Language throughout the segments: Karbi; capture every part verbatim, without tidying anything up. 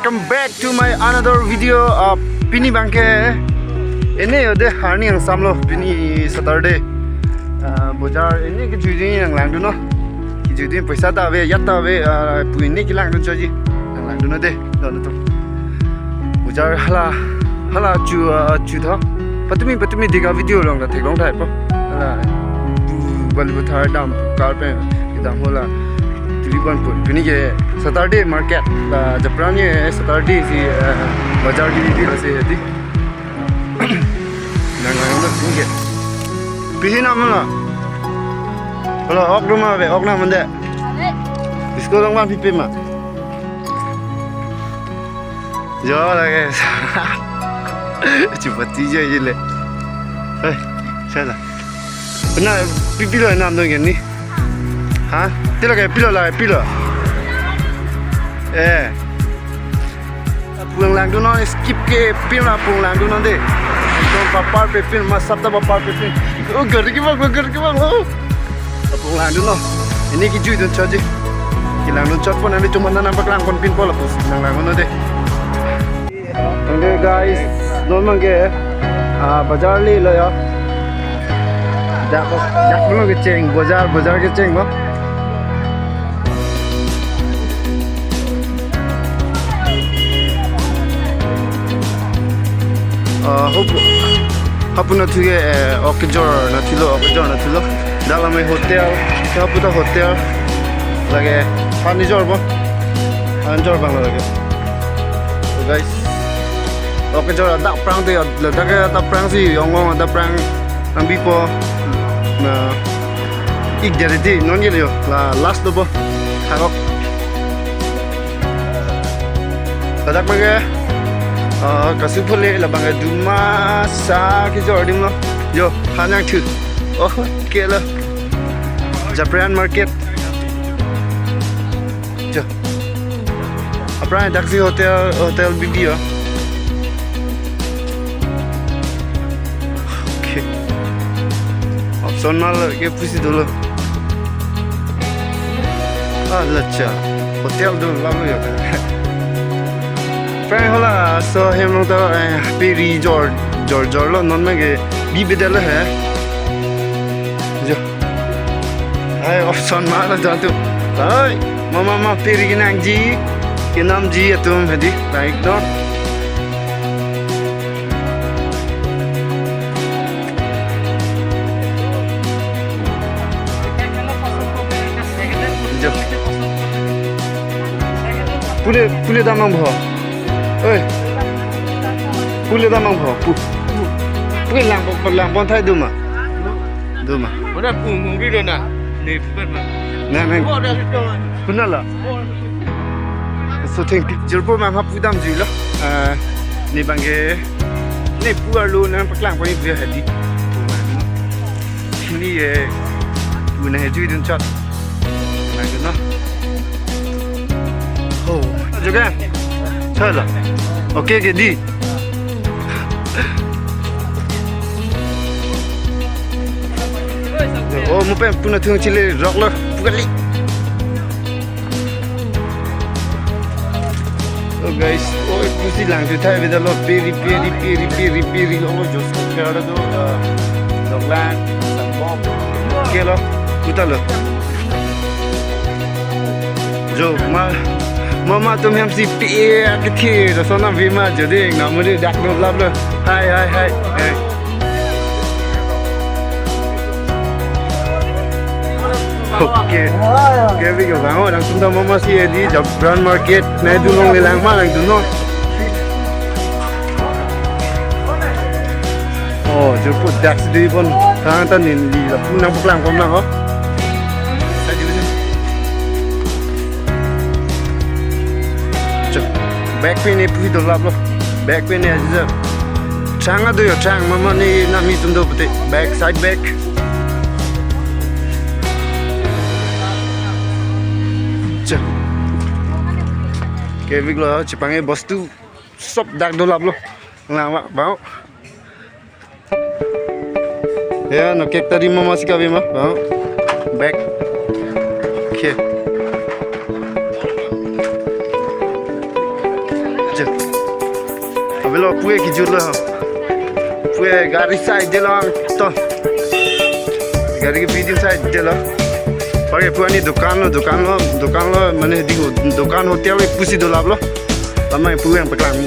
Welcome back to my another video. Uh, pini abangke, ene yo de, arni angsamlo, pini Saturday. Uh, bojar ene kejui dun nanglangdunnon. Kejui dun, poisa ta ave, ajat ta ave, uh, pu ene kelangdun choji. Nanglangdunnon de, don to. Bojar hala, hala chu, uh, chu tho. Patumi, patumi dega video along ta theklong thai po. Hala, Balipathar dam, kar pen kedam hala. Tiliban pun. Pini ke Saturday market. La japran ye Saturday si, eh, bojar ke di la si hedi. Nanglangdun pini ke. Pini nam la. Hala, ok doma ave, ok nam ande. Disco dong ma pipe ma. Jo lake. Chupati jo jile. Hei, sala. Pina pi pilo nam dong ni. Ha? Pilo ke, pilo la, pilo. Eh. Pu nanglangdunnon, skip ke pin la pu nanglangdunnon de. Dong papar pe pin, masap ta papar pe pin. Oh, gari ke bang, gari ke bang. Oh. Pu nanglangdunnon. Ene kejui dun choji. Kelangdun chot pon, ane cuma nangpaklang pon pin po la pu nanglangdunnon de. Oke guys, non abangke, ah, bojar lelo ya. Dak, dak pulo kecheng, bojar, bojar kecheng bo. Ah, hapu, hapu nathu ke, eh, ok kejor nathulo, ok kejor nathulo. Dak la mai hotel, hapu ta hotel. Lake, pani jor bo. Anjor abang lake. So guys, ok kejor dak aphrang te, ladak ke dak aphrang si, ong ong dak aphrang nangbipo. Na, ik jadi di, non gili yo, la last do bo. Thakok. Ladak abangke, ah, kasu phole, la abangke duma sa kejor adim lo. Jo, han nangthu. Oh, ke lo. Japran market. Jo. Aphrang daksi hotel, hotel bibi ya. Okay. Option mal ke pusi dolo. Ah, lacha. Hotel do lalu ya. Friend hala, so hem long ta, eh, peri jor, jor, jor lo non abangke bibi dalo he. Jo. Hai, option ma la jantu. Hai, mama ma peri kenangji, kenamji atum hedi, baik dong. Jo. Pule, pule damang bo. Oi. Pule damang bo. Pu. Pu lang, pu lang pon thai duma. Duma. Mana pu mungri lo na. Ne pu ma. Na, na. Kuna la. So thank you. Jirpo mang hap pudam jui lo. Ah, ne abangke. Ne pu arlo nangpaklang pon ni hedi. Pu mang. Ini ye. Pu nang hejui dun chot. Nang dun no. Oh, juga. Chala. Okay, ke di. Oh, mo pen pu nathung chile rok lo. Pu kali. Oh guys, oh pusi lang tu thai beda lo peri peri peri peri peri lo lo jos ko kara do, ah, dok lang sambok ke lo puta lo. Jo ma mama tum hem si pi ke thi do sona vi ma jo ding na muri dak do lab lo. Hai hai hai. Hai. Okay. Okay, video bang, oh, langsung ta mama si di Japran market, nai dun long lang ma lang dun no. Oh, jirpo daksi di pon, tang ta nin di la, nangpaklang pon na ho. Chok, back pen ne pu do lab lo, back pen ne aja. Chang ado yo chang, mama ne nami tum do pute, back side back. Chok. Kevik lo, chipang e bostu sop dak do lab lo. Lang ma, bang. Ya, no kek tadi mama si kabe ma, bang. Back. Okay. Velo, puke kejut lo. Puke gari side lo angton. Gari ke bidin side lo. Puke pu ani dukan lo, dukan lo, dukan lo, mane di ho-, dukan hotel ke pusi dolap lo. Lama pu yang paklang.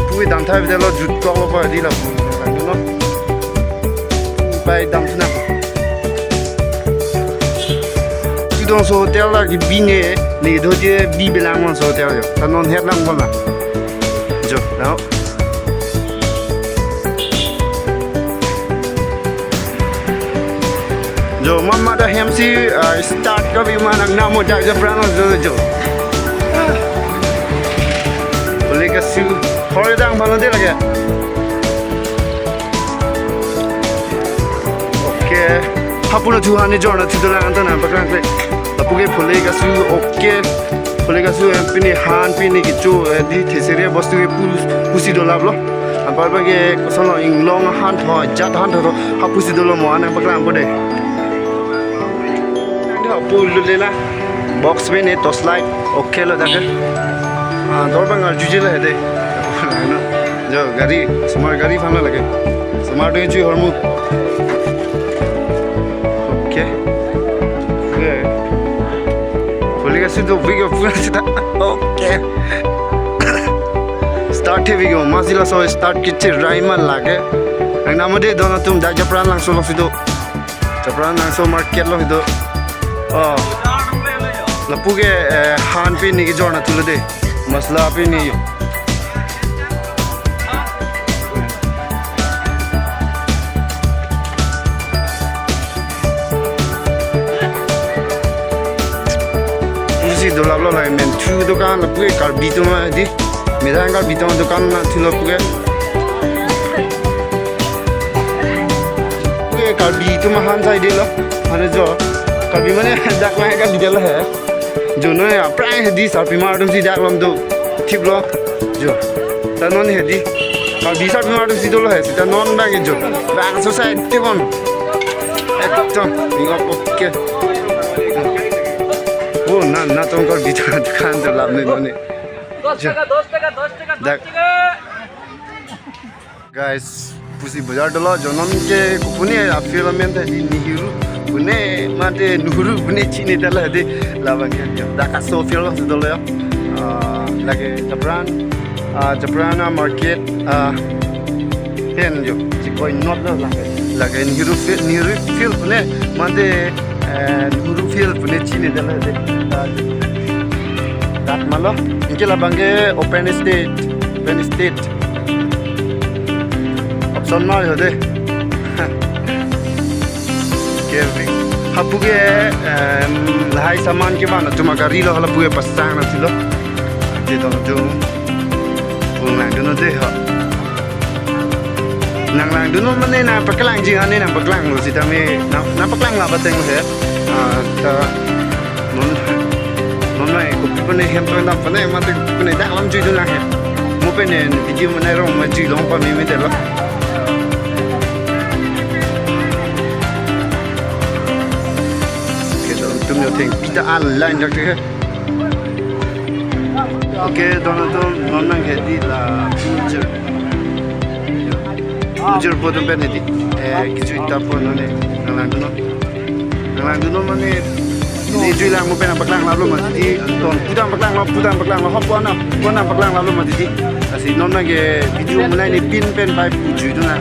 Puke dam thai bidelo, jut tok lo pa di lo. Lo. Pai dam thunang. Chudongso hotel la ke bine, ne do je bi belang bangso hotel jo. Ta non het lang bol na. Jo, now. Jo, mama da hem si, ah, start kabi ma nang namo jak jak pran jo, jo. Ah. Boleh kasih. Hore dang bang de lagi. Okay. Hapu na thu hani jor na thu dolang anta nangpaklangkle. Lapu ke phule kasu, okay. Phule kasu, eh, pini han pini kecho, eh, di thesere bostu ke pus-, pusi dolap lo. Anparba ke koson lo, inglong hantho, jat hantho tho, hapusi dolo mo, nangpaklangpo de. Hapu lule na. Box pini torch light, okay lo dak ke. Ah, dor bang arju je la hede. Jo, gari, osomar gari aphan lo lake. Osomar do chui hormu. Okay. Okay. Phule kasu do video pura sita. Okay. Start he video, masi laso start kichi rai ma lake. Ang namo de don atum dak Japran Langso lo si do. Japran Langso market lo si do. Oh. Lapu ke, eh, han pini kejor na thu lo de. Masala pini jo. Pusi dolap lo lake, men thu dukan lapu ke Karbi atum di. Mera Karbi atum dukan na thu lapu ke. Puke Karbi atum ahan side lo. Mane jo. Karbi mane dak na Karbi dela he. Jo non aphrang hedi sarpimar atum si dak lam do thip lo. Jo. Ta non hedi. Karbi sarpimar atum si dolo he. Sita non bang jo. Bang society bon. Ekdom. Ingop okay. Oh, na, na tong Karbi atum dukan do lam ne non ne. দশ টাকা, দশ টাকা, দশ টাকা, দশ টাকা। Guys, pusi bazar dolo, jo non ke kopune a-field amen ta di Nehru, pune mate Nehru pune chini dala de labang ke dak aso field lo dolo ya. Ah, lake Japran, ah, Japran a-market, ah, pen jo, chikoi not lo lake. Lake Nehru field, Nehru field pune mate, eh, Nehru field pune chini dala de. Ah, dak malo, anke labang ke open stage, open stage. Option ma jo de. Kevin. Hapu ke, em, lahai saman kevan atum agari lo, hala pu ke pasang na thu lo. De dong jung. Pung lang dun de ho. Nang lang dun mane nangpaklang jing ane nangpaklang lo sitame nang, nangpaklang la bateng he. Ah, ta Non, non nai kopi pune hem to dam pune mate pune dak lam jui dun lang he. Mo pune video mane rong ma jui long pa mi mi de lo. Kita tum yo theng kita a line dak he. Okay, don atum non nang hedi la future. Ujur po atum pen hedi. Eh, kejui ta po non ne. Nang lang dun non. Nang lang dun non mane. Ne jui lang mo pen nangpaklang lap lo mati di. Ton, pu nangpaklang lo, pu nangpaklang lo, hop, pu nang, pu nangpaklang lap lo mati di. Lasi non nang ke video menai ne pin pen pai pu jui dun na.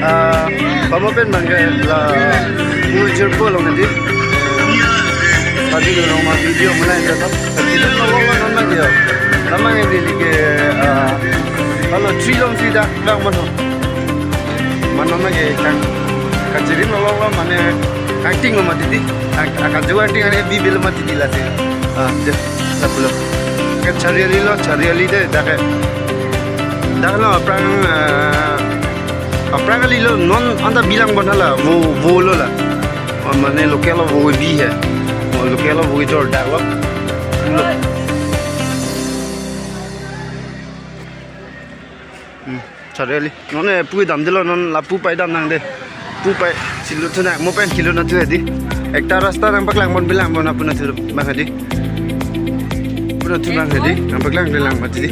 Ah, pamo pen bang ke la ujur po long hedi. Tadi lo long ma video menai ne ta. Tadi lo long non nang ke. Namang ini ke, ah, Halo, three long si dak bang mano. Mano ma ke kang, kachirim lo lo mane kangting lo mati di. Kang, kang juan ting ane bi bil mati di lasi. Ah, de, la pulo. Ke Chariali lo, Chariali de dak ke. Dak lo aphrang, ah, aphrang kali lo non anta bilang bon hala, vo, vo lo la. Ah, mane local lo vo bi he. Oh, local lo vo jor dak lo. Lo. Hmm, Chariali. Non ne pu dam delo non lapu pai dam nang de. Pu pai silu thu na mo pen kilu na thu hedi. Ekta rasta nangpaklang bon bilang bon apu na thu bang hedi. Apu na thu bang hedi. Nangpaklang bilang mati di.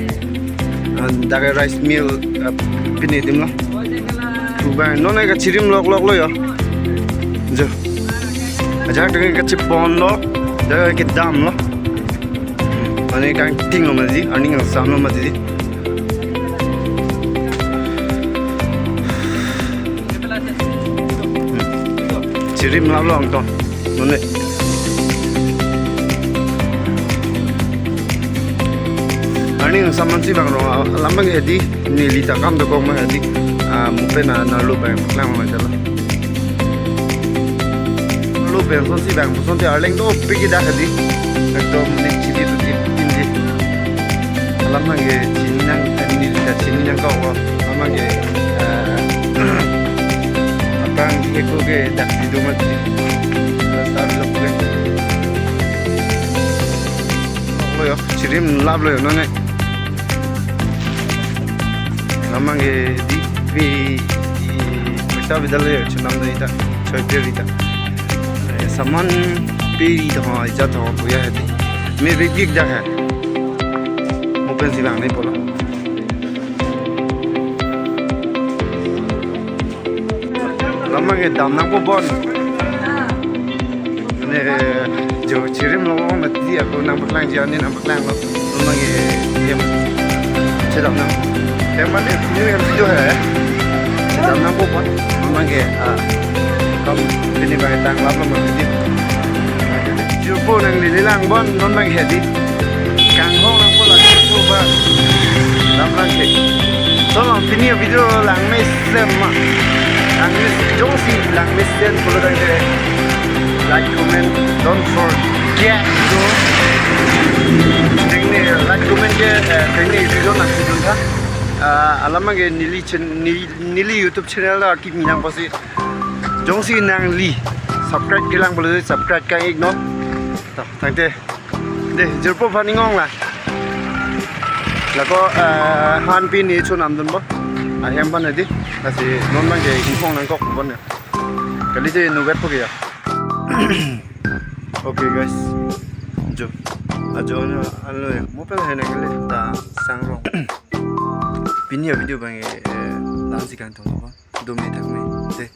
Dak rice mill, ah, pini adim lo. Kubang non ke chirim lok lok lo yo. Jo. Ajak dengan kachipon lo, dak kedam lo. Mane kangting lo mati, arni kangsam lo mati. Chirim lap lo angton. Nune. Arni kangsam mansi bang rong, alam bang hedi, neli ta kam dokok ma hedi. Ah, mupen na, na lo bang, lang ma jala. Lo bang sonsi bang, sonsi arleng dopik dak hedi. Ekdom ne chili tu tin tin di. Alam bang ke chini nang, eh, neli ta chini nangkok lo. Alam bang ke, eh, aphrang ke ko ke dak di do mati. Rasta vlog ke. Lo yo, chirim lap lo yo, nune. Alam bang ke di, di, di, paisa bidal lo yo, chonam do ita, choi pe ita. Eh, saman pe ita, ha, ija tho, puya hedi. Me big big dak hai. Mupen si bang ne pulo. Alam bang ke dam nangpo bon. Ne, jo chirim lo lo mati ako nangpaklang ji, arni nangpaklang lo. Alam bang ke, ya, chedam nang. Yang mana ini yang video hai. Chedam nangpo bon. Alam bang ke, ah, kam pini bang tang lap lo mati. Jirpo nanglele lang bon, non bang hedi. Kanghong nangpo la jirpo ba. Lam lang ke. So, pini video lang mesen ma. Lang mes-, jongsi lang mesen pulo tangte, like, comment, don't forget to. Tengni like, comment ke, eh, tengni video nang video tha. Ah, alam bang ke neli chen-, neli, neli YouTube channel ta kimi nangpo si. Jongsi nangli subscribe kelang pulo, subscribe kang-ik non. To, tangte. De, jirpo aphan ingong la. Lako, eh, han pini chonam dunpo. Ahem aphan hedi. Lasi non bang ke ingkong nangkok bon ya. Kali je nuvet po ke ya. Okay, guys. Jo. Ajo na alo ya. Mupen hai nang kali ta sang rong. Pini avideo bang ke, eh, la-ansi kangtung lo. Dome thakme. De.